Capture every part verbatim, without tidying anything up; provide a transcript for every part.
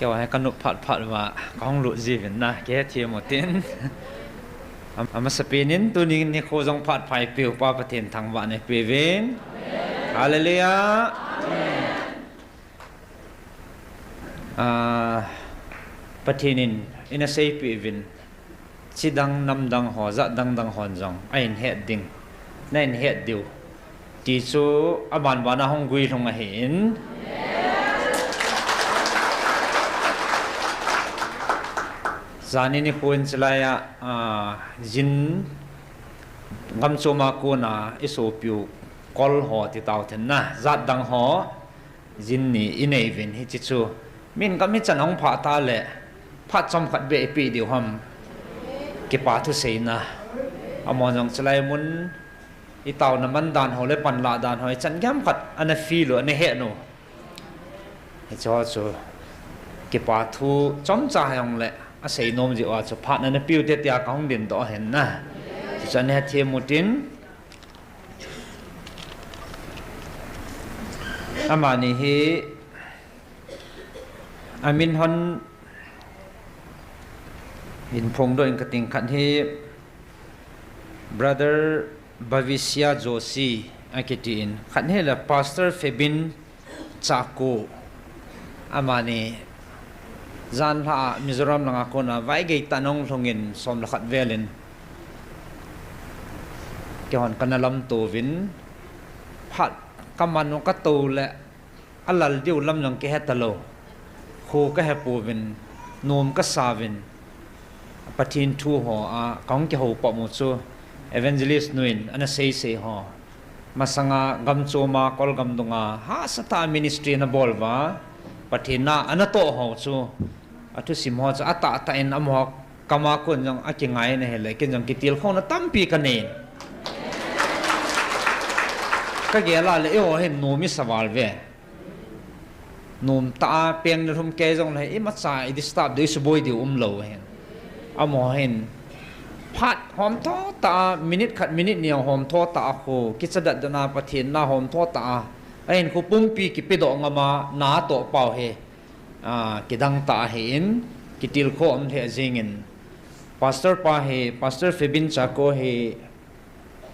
Keiho hi kanop phat phat uva kahung lut jiuvin na, kihethem utin. Am-, amasapen in tuni nikho jong phat pha eipeupa Pathen thangvahna eipeuvin. Hallelujah. Ah, Pathen in ina seipeh uvin, chidang namdang ho, jat dangdang hon jong ahin het ding, nahin het diu, ti chu aban bana hung guilhung ahin. Janhi nikho in chulai a, ah, jin gamchom a kona isopiu kol ho titau thenna, jat dang ho, jin ni inei uvin, hiche chu min gam hichan ahung phah tah le phat chomkhat beh ipeh diu ham? Kipa thu seina. Amaho jong chulai mun itaona man dan ho le panlah dan ho ichan gei ham khat ana feel u, ana het u. Hiche ho chu kipa thu chomcha hijongle asei nom jeh uva chu phat ana peuvin te tia kahung dingdoh ahin na. Hiche chu ana hethem utin. Amani hi amin hon hin phongdoh inge kating, khat hi Brother Bhavishya Joshi akitin, khat hile Pastor Febin Chacko. Amani janhi a Mizoram langa kona vaigei tah in ahung lhungin som le khat vel in keihon kana lamto uvin, phat kaman u katou le alal diu lam jong kihe talou. Kho kahe pouvin, nom kasa uvin, Pathen thu ho a kahung kihou pum u chu Evangelist nu in ana seisei ho, masanga gamchom a, kol gam dunga hahsa tah a ministry ana bol uva, Pathen na ana toh ho chu, athusim ho chu atahtah in amaho kama kon jong akingai in ahile, ken jong kitilkhouna tampi kanei in. Kagel a le eiho hin nom isa val uve. Nom tah a peng nilhum kei jongle imacha i disturb diu, isuboi diu umlou ahin. Amaho hin phat homtho tah a, minute khat minute ni a homtho tah a kho kicha datdat na, Pathen na homtho tah a, ahinkho pumpi kipedoh ngam a na atoh pau hi, ah, kidang tah ahin, kitilkhou um lheh jengin. Pastor pa hi, Pastor Febin Chacko hi,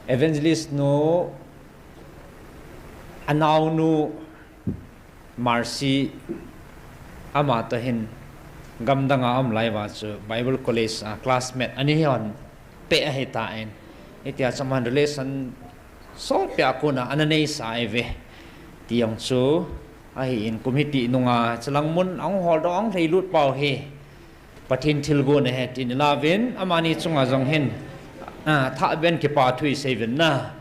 Evangelist nu anaonu Mercy, amatoh hin gamdang a aum lai uva chu Bible College a classmate ani hon peh ahitan, hitia chu aman relation solpeh a kona ana neisa ahiuve. Ti jong chu ahin, kum hiti nunga chulang mun ahung holdoh, ahung lhailut pau hi Pathen thilgon ahi tin ilauvin, amani chunga jong hin, ah, thahbeh in kipa thu isei uvin na.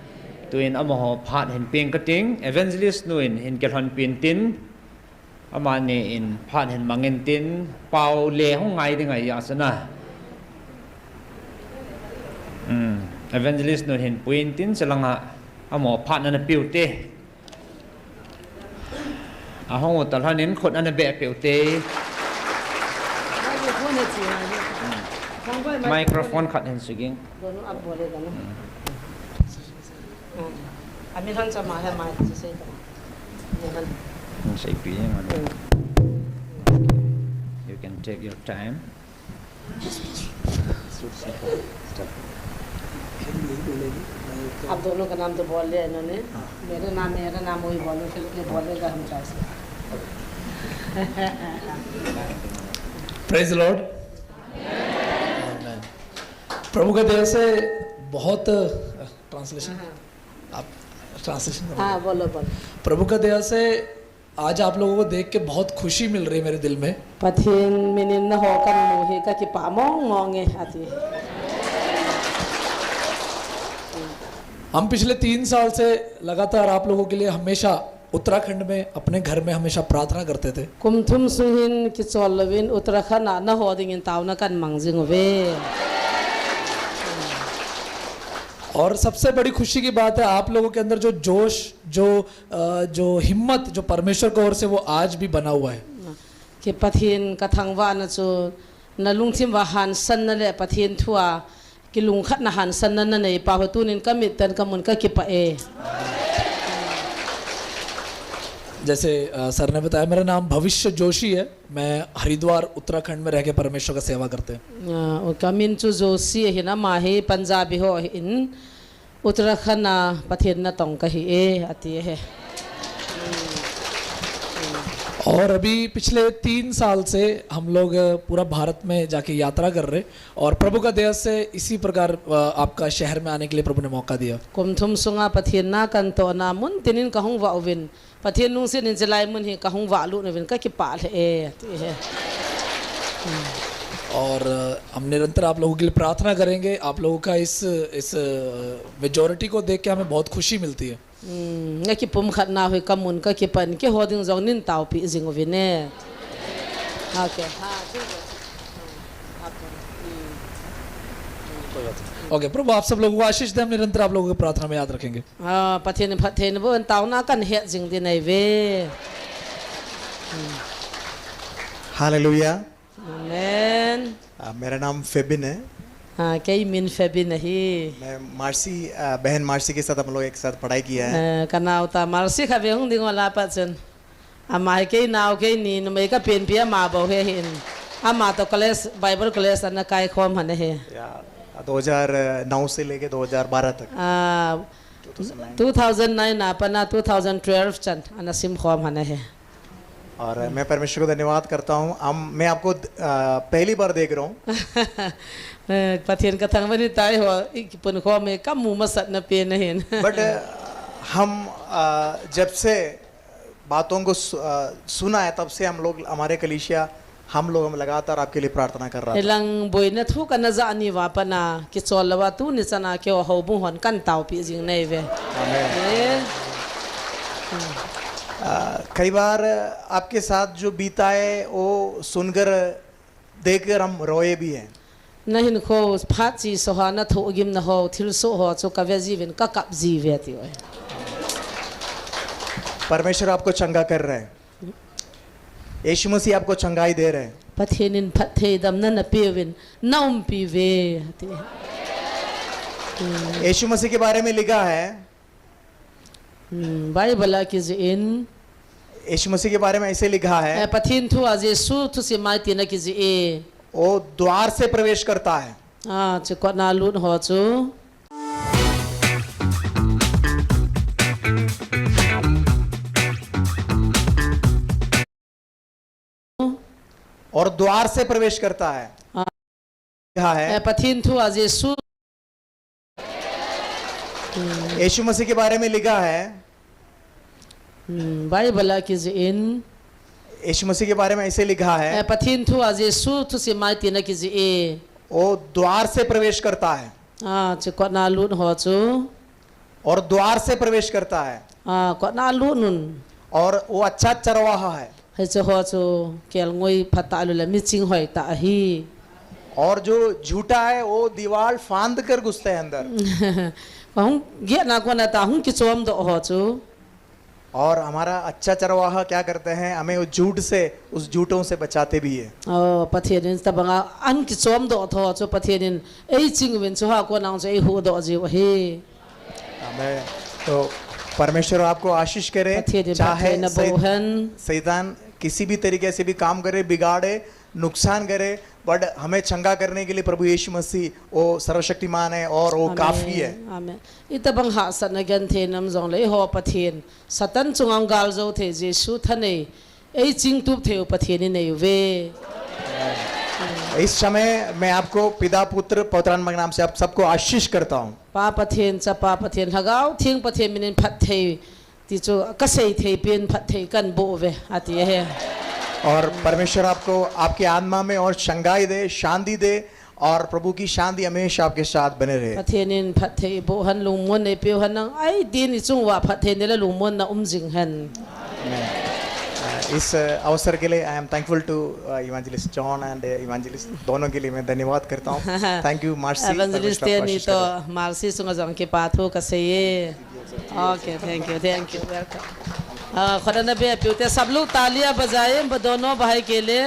Tuin amaho phat hin peng kating, Evangelist nu in hin kilhonpin tin, amani in phat hin mangin tin, pau le hung ngai ding ahi asana. Hmm, Evangelist nu hin puiyin tin, chulanga amaho phat ana peuvin te. Ahung u talhon in khut ana beh peuvin te. Microphone khat hin suging. Dono ab bole dono. Hmm. Hmm. Ami lhon chama he mai chu sei ta. Ami lhon. Hmm, seipi man. Hmm. You can take your time. आप दोनों का नाम तो बोल लिया इन्होंने। मेरा नाम, मेरा नाम वही बोलो, फिर ये बोलेगा हम क्या से। Praise the Lord. Amen. प्रभु का दया से बहुत, ट्रांसलेशन, हाँ। आप ट्रांसलेशन करो। हाँ, बोलो, बोलो। प्रभु का दया से आज आप लोगों को देख के बहुत खुशी मिल रही है मेरे दिल में। Pathen min in naho kamu hi kakipa mong mong e, ati. हम पिछले तीन साल से लगातार आप लोगों के लिए हमेशा उत्तराखंड में अपने घर में हमेशा प्रार्थना करते थे। Kum thum sung hin kichol louvin Uttarakhand a naho dingin taona kan mang jing uve. और सबसे बड़ी खुशी की बात है, आप लोगों के अंदर जो जोश, जो, अ, जो हिम्मत, जो परमेश्वर की ओर से, वो आज भी बना हुआ है। Ki Pathen kathangvahna chu nalungthim uva hansanna le Pathen thu a kilungkhatna hansanna nanei pau hi tunin kamit tah in kamun kakipah e. जैसे, अ, सर ने बताया, मेरा नाम भविष्य जोशी है। मैं हरिद्वार, उत्तराखंड में रह के परमेश्वर का सेवा करते हैं। अ, उनका min chu Joshi ahin, ama hi Punjabi ho ahin, Uttarakhand a Pathen natong kahi e, ati ahi. और अभी पिछले तीन साल से हम लोग, अ, पूरा भारत में जाके यात्रा कर रहे और प्रभु का दया से इसी प्रकार, अ, आपका शहर में आने के लिए प्रभु ने मौका दिया। Kum thum sunga Pathen na katohna mun tinin kahung vah uvin, Pathen lungset in chulai mun hi kahung vahlut uvin kakipah lheh e, ati ahi. और, अ, हम निरंतर आप लोगों के लिए प्रार्थना करेंगे। आप लोगों का इस, इस, अ, majority को देख के हमें बहुत खुशी मिलती है। Hmm, nakipumkhatna hi kamun kakipah in, keiho ding jong neitaopi jing uvin e. Okay. Okay, प्रभु आप सब लोगों को आशीष दे, हम निरंतर आप लोगों की प्रार्थना में याद रखेंगे। Ah, Pathen in phatthei naboh hen, taona kahin het jing ding ahiuve. Hallelujah. Amen. Ah, मेरा नाम फेबिन है। Ah, kei min Febin ahi. मैं मार्सी, ah, बहन मार्सी के साथ हम लोग एक साथ पढ़ाई किया है। Eh, kanaotah Marcy khatvei hung ding uva lapa chun. Ama hi kei nao, keini numei kapenpi ama bou hi ahin. Ama toh college, Bible college ana kaikhom ahi. या, दो हज़ार नौ से लेके दो हज़ार बारह तक। Ah, two thousand nine. Two thousand nine a pat a two thousand twelve chan ana simkhom ahi. और मैं परमेश्वर को धन्यवाद करता हूँ। हम, मैं आपको, अ, पहली बार देख रहा हूँ। Eh, Pathen kathangvah in hitia hi ho, i kipunkhom hi kamu masatna pen ahin. But, अ, हम, अ, जब से बातों को सु-, अ, सुना है, तब से हम लोग, हमारे कलीसिया, हम लोग, हम लगातार आपके लिए प्रार्थना कर रहा था। Hilang boina thu kana jah ni uva pat a, kichol louva tuni chan a keiho houbung hon kahin taopi jing ahiuve. आमीन। Eh. अ, कई बार आपके साथ जो बीता है, वो सुनकर, देखकर हम रोए भी हैं। Nahinkho phat chesa ho, nathohgimna ho, thilsoh ho chu kave jiuvin, kakap jiuve ati uve. परमेश्वर आपको चंगा कर रहे हैं। यीशु मसीह आपको चंगाई दे रहे हैं। Pathen in phatthei damna napeh uvin, naumpi uve ati. यीशु मसीह के बारे में लिखा है। Hmm, Bible a kijih in. यीशु मसीह के बारे में ऐसे लिखा है। Eh, Pathen thu a Jesu thusim a hitin akijih e. वो द्वार से प्रवेश करता है। Ah, chukotna lut ho chu. और द्वार से प्रवेश करता है। Ah. लिखा है। Eh, Pathen thu a Jesu. Hmm. यीशु मसीह के बारे में लिखा है। Hmm, Bible a kijih in. यीशु मसीह के बारे में ऐसे लिखा है। Eh, Pathen thu a Jesu thusim a hitin akijih e. वो द्वार से प्रवेश करता है। Ah, chukotna lut ho chu. और द्वार से प्रवेश करता है। Ah, kotna lut un. और वो अच्छा चरवाहा है। Hiche ho chu kelngoi phatah lou le miching hoitah ahi. और जो झूठा है, वो दीवार फांद कर घुसते हैं अंदर। Hung gehna kona tah hung kichomdoh ho chu. और हमारा अच्छा चरवाहा क्या करते हैं, हमें उस झूठ से, उस झूठों से बचाते भी है। Oh, Pathen in tobanga hung kichomdoh ho chu Pathen in eiching uvin, chuho a kona chu eihuhdoh jiu ahi. आमीन। तो परमेश्वर आपको आशीष करे। Pathen in phatthei naboh hen. चाहे शै-, शैतान किसी भी तरीके से भी काम करे, बिगाड़े, नुकसान करे, but हमें चंगा करने के लिए प्रभु यीशु मसीह वो सर्वशक्तिमान है और वो काफी है। Amen. Amen. Itobang hahsatna genthei nam jongle eiho Pathen, Satan chunga hung galjou thei Jesu thanei, eichingtup thei u Pathen inei uve. इस समय मैं आपको पिता, पुत्र, पवित्र आत्मा के नाम से आप सबको आशीष करता हूँ। Pa Pathen, Chapa Pathen, Lhagao Theng Pathen minin phatthei ti chu kasei thei pen phatthei kahin boh uve, ati ahi. और परमेश्वर आपको, आपके आत्मा में और चंगाई दे, शांति दे, और प्रभु की शांति हमेशा आपके साथ बने रहे। Pathen in phatthei boh hen, lungmonna eipeu hen, nang aidin ichung uva phatthei nei le lungmonna um jing hen. आमीन। अ, इस अवसर के लिए I am thankful to, a, evangelist John and, अ, evangelist दोनों के लिए मैं धन्यवाद करता हूँ। Thank you, Marcy। Evangelist परमेश्वर आपको teni आशीष toh करे। Marcy chunga jong kipathu kasei e. Okay, thank you, thank you, welcome. अ, खुदा ने भी प्यूते सब लोग तालियां बजाएं, ब-, दोनों भाई के लिए।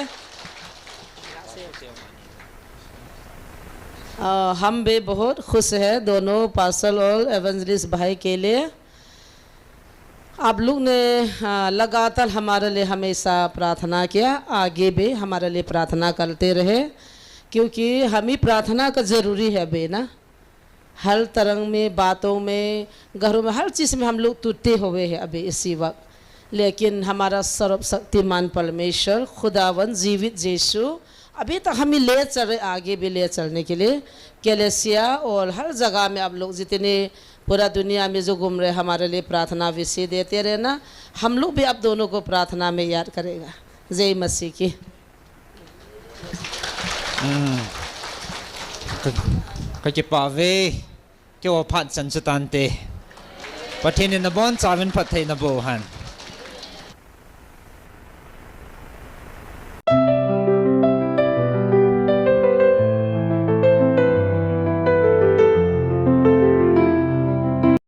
अ, हम भी बहुत खुश हैं दोनों पास्टर और इवेंजलिस्ट भाई के लिए। आप लोग ने, हाँ, लगातार हमारे लिए हमेशा प्रार्थना किया, आगे भी हमारे लिए प्रार्थना करते रहे, क्योंकि हम ही प्रार्थना का जरूरी है अभी ना। हर तरंग में, बातों में, घरों में, हर चीज़ में हम लोग टूटे हुए हैं अभी इसी वक्त। लेकिन हमारा सर्वशक्तिमान परमेश्वर, खुदावन, जीवित यीशु, अभी तक हमें ले चल रहे, आगे भी ले चलने के लिए। कलीसिया और हर जगह में आप लोग जितने पूरा दुनिया में जो घूम रहे, हमारे लिए प्रार्थना विषय देते रहना। हम लोग भी आप दोनों को प्रार्थना में याद करेगा। जय मसीह की। Hmm. Ka, kakipah e. Keiho phat chan chu tante. Pathen in nabonchauvin phattheina boh hen.